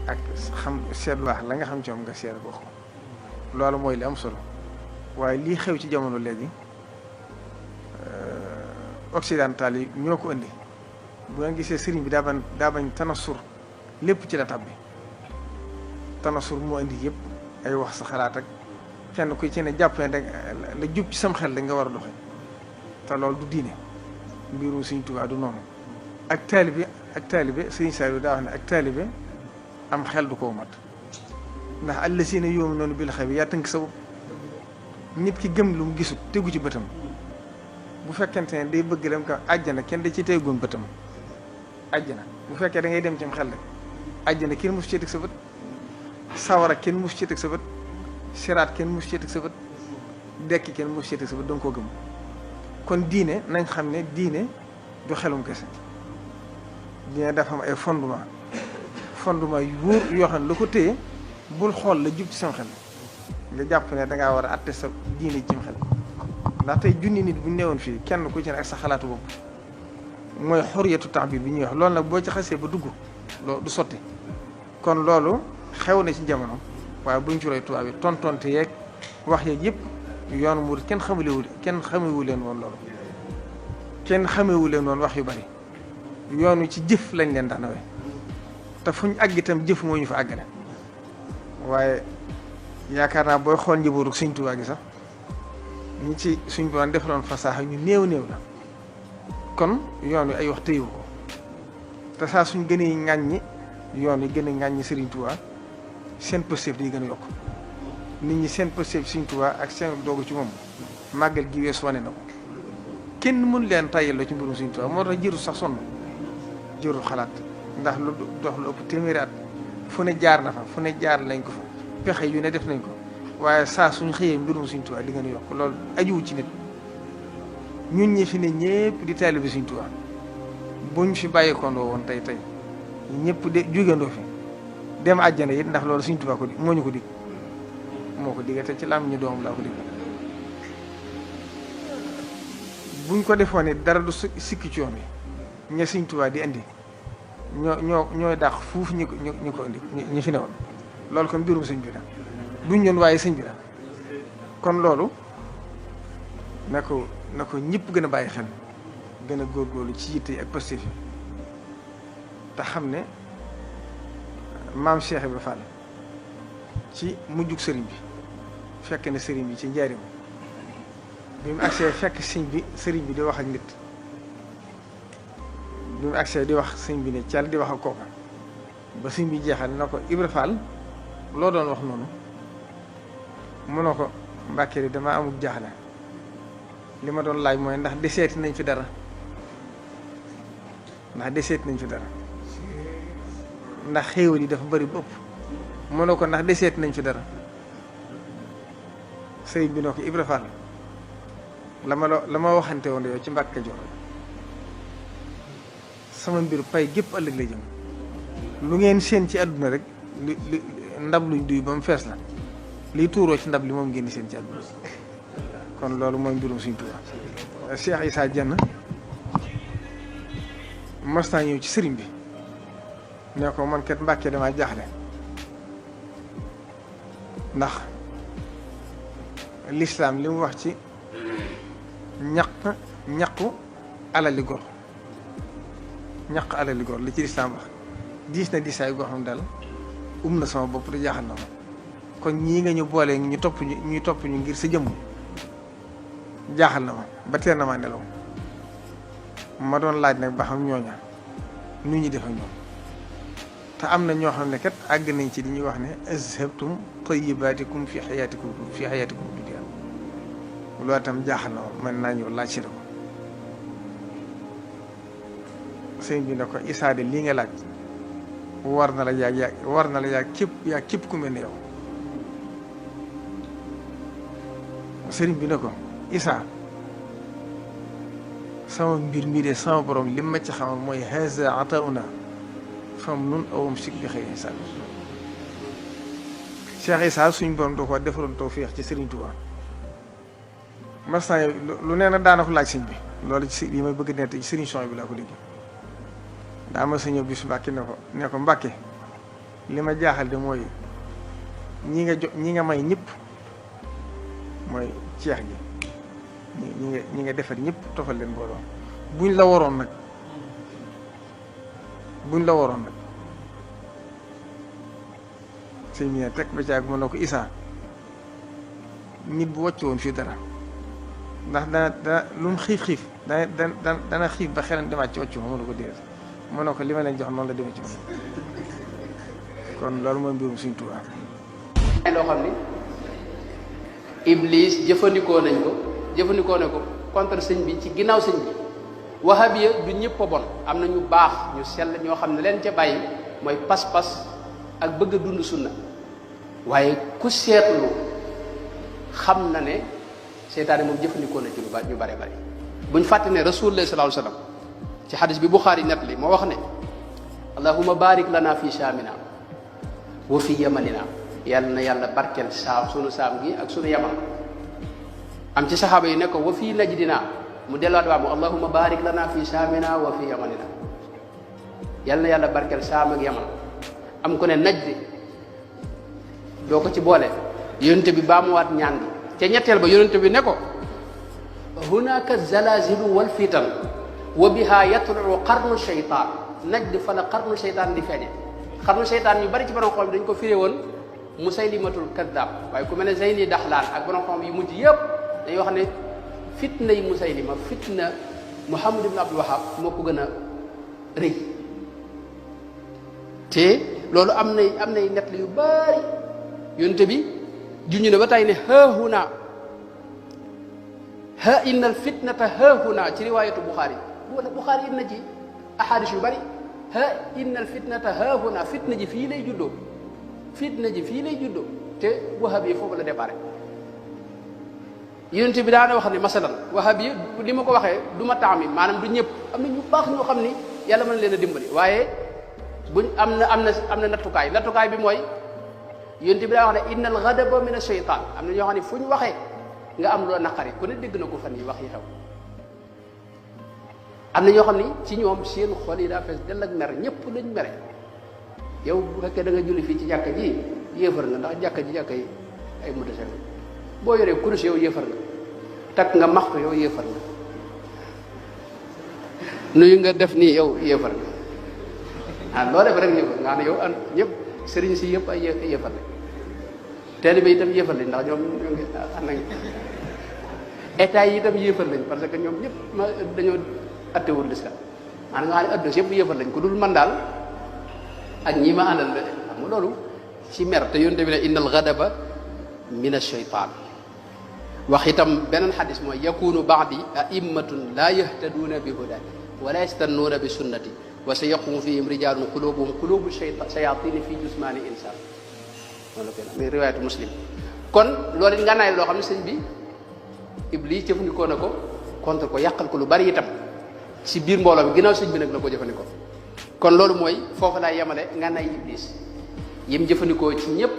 ak xam seet lu baax la nga xam ci moom nga seet ko loolu mooy li am solo waaye lii xew ci jamono léegi occidental yi ñoo ko indi bu nga gisee sëriñ bi daa bañ tanasur lépp ci la tabbi tanasur moo indi yëpp ay wax sa xalaat ak kenn ku ci ne jàpp ne la jub ci sam xel da nga war a doxe te loolu du diine mbirum Sëriñ Tuubaa du noonu ak taalibe Sëriñ Saliou daa wax ne ak taalibe am xel du ko mat ndax allasiina yu'minuuna bil ghaybi yaa tënk sa bopp nit ki gëm lu mu gisut tegu ci bëtam bu fekkente ne day bëgg dem ko àjjana kenn da ci tegoon bëtam àjjana bu fekkee da ngay dem ci xel rek àjjana kenn mus ci teg sa bët sawara kenn mus ci teg sa bët siraat kenn mus ci teg sa bët dekki kenn mus ci teg sa bët danga koo gëm kon diine nañ xam ne diine du xelum kese diine dafa am ay fondement yu wóor yoo xam ne la ko téye bul xool la jub ci sam xel nga jàpp ne dangaa war a atte sa diine cim xel ndax tey junni nit bu ñu newoon fii kenn ku ci ne ak sa xalaatu bopp mooy xoriyatu taabir bi ñuy wax loolu nag boo ci xasee ba dugg loolu du sotti kon loolu xew na ci jamono waaye buñ ci roy tubaab yi tontonte yeeg wax yeeg yëpp yoonu murid kenn xamewu leen woon loolu kenn xamewu leen woon wax yu bari yoonu ci jëf lañ leen daan nawee te fuñ àgg itam jëf moo ñu fa àggale waaye yaakaar naa booy xool njëbooru Sëriñ Tuubaa gi sax ñi ci suñ borom defaloon fasaaxa ñu néew la kon yoon wi ay wax tëyewu ko te saa suñ gënee ŋàññi yoon wi gën a ŋàññi Sëriñ Tuubaa seen pëstéef di gën a yokk nit ñi seen pëstéef Sëriñ Tuubaa ak seen doogu ci moom màggal gi weesu wane na ko kenn mënu leen tàyyaloo ci mbirum Sëriñ Tuubaa moo tax jërul sax sonn jërul xalaat ndax lu dox lu ëpp téeméeri at fu ne jaar na fa fu ne jaar lañ ko fa pexe yu ne def nañ ko waaye saa suñ xëyee mbirum Sëriñ Tuubaa di gën a yokk loolu ajuwu ci nit ñun ñi fi ne ñëpp di taalibe Sëriñ Tuubaa buñ fi bàyyikondoo woon tey ñëpp de jógandoo fi dem àjjana it ndax loolu Sëriñ Tuubaa ko moo ñu ko dig moo ko digga te ci lam ñu doom laa ko dig buñ ko defoon it dara du sikki ci yoon bi ña Sëriñ Tuubaa di indi ñooy dàq fuuf ñu ko indi ñi fi ne woon loolu kon mbirum sëñ bi la duñ ñoon waaye sëñ bi la kon loolu na ko ñëpp gën a bàyyi xel gën a góorgóorlu ci yitte yi ak positif yi te xam ne maam Cheikh Ibrahima Fall ci mujjug sëriñ bi fekk na sëriñ bi ci njaarim bi mu agsee fekk sëriñ bi di wax ak nit bi mu agsee di wax sëñ bi ne cal di wax ak kooka ba sëñ bi jeexal na ko Ibra Fall loo doon wax noonu mu ne ko Mbàkke di dama amul jaaxle li ma doon laaj mooy ndax deseeti nañ fi dara ndax xéewal yi dafa bari ba ëpp mu ne ko ndax deseeti nañ fi dara sëñ bi ne ko Ibra Fall la ma waxante woon yow ci Mbàkke Kajoor sama mbir pay gépp ëllëg lay jëm lu ngeen seen ci àdduna rek li ndab luñ duy ba mu fees la liy tuuroo ci ndab li moom ngeen di seen ci àdduna kon loolu mooy mbirum Sëriñ Tuubaa Cheikh Issa Diène mas naa ñëw ci sëriñ bi ne ko man kat Mbàkke damaa jaaxle ndax lislaam li mu wax ci ñaqu alali gor li ci lislaam wax diis na diisaay goo xam daal na sama bopp di jaaxal na ma kon ñii nga ñu boole ñu topp ñu ngir sa jëmm jaaxal na ma ba teel na maa nelaw ma doon laaj nag ba xam ñooña nu ñu def ak ñoom te am na ñoo xam ne kat àgg nañ ci li ñuy wax ne azhabtum tayyibatikum fi hayatikum dunya loolu itam jaaxal na ma mën naa ñëw laaj si ko sëñ bi ne ko Issa de lii nga laaj war na la yaa képp ku mel ne yow sëriñ bi ne ko Issa sama mbir mii de sama borom li ma ci xamal mooy haza atauna fam nun awam sik bi xëy Issa Cheikh Issa suñ borom doo ko defaloon tawfiix ci Sëriñ Tuubaa mastan lu nee na daana ko laaj sëñ bi loolu ci li may bëgg nett ci sëriñ son bi laa ko dégg daa ma sa ñëw bis Mbàkke ne ko Mbàkke li ma jaaxal de mooy ñi nga may ñëpp mooy ceex gi ñi nga defar ñëpp tofal leen booloo buñ la waroon nag sëñ bi ne teg ba caag mën na ko isaa nit bu wàcc woon fii dara ndax dana lu mu xiif dana xiif ba xelam demaat ci wàccu ma mënu ko déer mën na ko li ma leen jox noonu la demee ci moom kon loolu mooy mbirum Sëñ Tuubaa loo xam ni Iblis jëfandikoo nañ ko contre sëñ bi ci ginnaaw sëñ bi wahabiya du ñëpp a bon am na ñu baax ñu sell ñoo xam ne leen ca bàyyi mooy pas-pas ak bëgg a dund sunna waaye ku seetlu xam na ne seytaane moom jëfandikoo na ci lu ñu bare bare buñ fàtte ne rasulullah sallallahu alayhi wasallam ci xadis bi Buxaari net li moo wax ne allahumma barik lana fi saamina wa fi yamanina yàlla na yàlla barkeel sunu saam gi ak sunu yaman am ci saxaaba yi ne ko wa fi najdina mu delluwaat waa mu allahumma barik lana fi saamina wa fi yamanina yàlla na yàlla barkeel saam ak yaman am ko ne najdi doo ko ci boole yonente bi baamuwaat ñaan gi te ñetteel ba yonente bi ne ko hunaka zalazilu wal fitan wa biha yatlu qarnu shaytan najd fa la qarnu shaytan di feeñe qarnu shaytan ñu bari ci borom xool dañ ko firé woon musaylimatul kaddaab waaye ku mel ne Zeyni Daxlaan ak borom xam yu mujj yëpp dañuy wax ne fitna yi musaylima fitna Muhammad ibn Abdul Wahab moo ko gën a rëy te loolu am nay nett yu bari yonte bi juñu ne ba tey ne haahuna ha innal fitnata haahuna ci riwaayatu Buxaari Buxaari na ci ahadis yu bari ha innal fitnata haahuna fitna ji fii lay juddoo te wahab yi foofu la déparé yonente bi daana wax ne masalan wahab yi li ma ko waxee du ma taamim maanaam du ñëpp am na ñu baax ñoo xam ni yàlla mën leen a dimbali waaye buñ am na nattukaay bi mooy yonente bi daa wax ne innal ghadaba min ash-shaytan am na ñoo xam ne fu ñu waxee nga am loo naqari ku ne dégg na ko fan yi wax yi xew am na ñoo xam ni ci ñoom seen xol yi daa fees dell ak mer ñëpp lañ mere yow bu fekkee da nga julli fii ci jàkka ji yéefar nga ndax jàkka yi ay mutasel boo yoree kurus yow yéefar nga takk nga maxtu yow yéefar nga nuyu nga def nii yow yéefar nga loo def rek yéefar nga xam ne yow ñëpp sëriñ si yëpp ay yéefar la taalibe itam yéefar lañ ndax ñoom ñoo ngi ànd nañ état yi itam yéefar lañ parce que ñoom ñëpp dañoo attewul lislam maanaam nga xam ne adduna si yëpp yéefar lañ ko dul man daal ak ñi ma àndal de xam nga loolu ci mer te yonte bi ne innal ghadaba min ash-shaytan wax itam beneen xadis mooy yakunu ba'di a'immatun la yahtaduuna bi huda wala yastannuuna bi sunnati wa sa yaqumu fihim rijalun qulubuhum qulubu shayatini fi jusmani insan loolu ko mais riwaayatu Muslim kon loolu it nga naay loo xam ne sëñ bi Iblis jëfandikoo na ko contre ko yàqal ko lu bari itam ci biir mbooloo bi ginnaaw sëñ bi nag la ko jëfandikoo kon loolu mooy foofu laay yemale nga nay Iblis yim jëfandikoo ci ñëpp